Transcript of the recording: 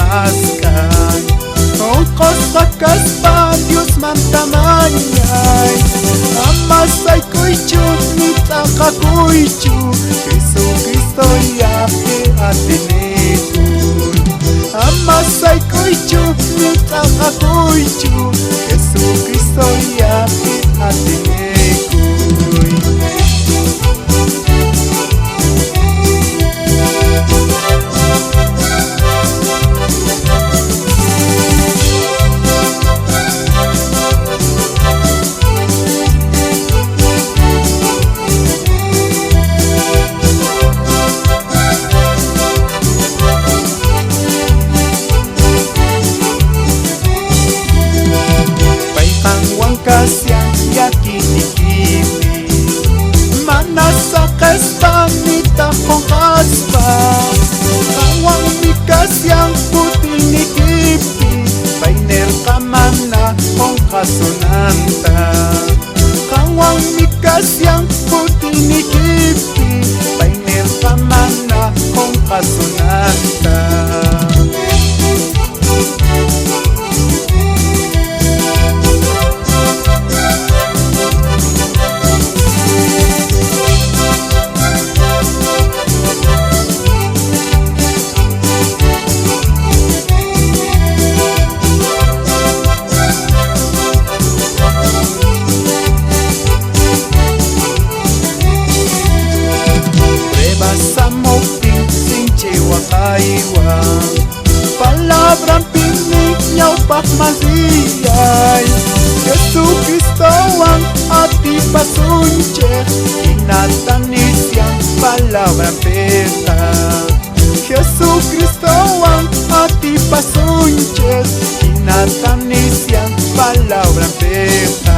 maskay Unqusqa kaspa Diosmanta mañay Ama saykuychu ni t'aqakuychu Jesucristo llapi atinikuy Ama saykuychu ni t'aqakuychu Jesucristo llapi atinikuy. Payqanwan kasyan llakiynikipi mana saqespa nitaq qunqaspa Qanwanmi kasyan kutiynikipi pay nirqa mana qunqasunanta Qanwanmi kasyan kutiynikipi pay nirqa mana qunqasunanta. Pruebas hamuptin sinchi waqaywan Palabranpimi ñawpaqman riyay Jesucristowan atipasunchik hinata nisyan palabranpiqa Jesucristowan atipasunchik hinata nisyan palabranpiqa.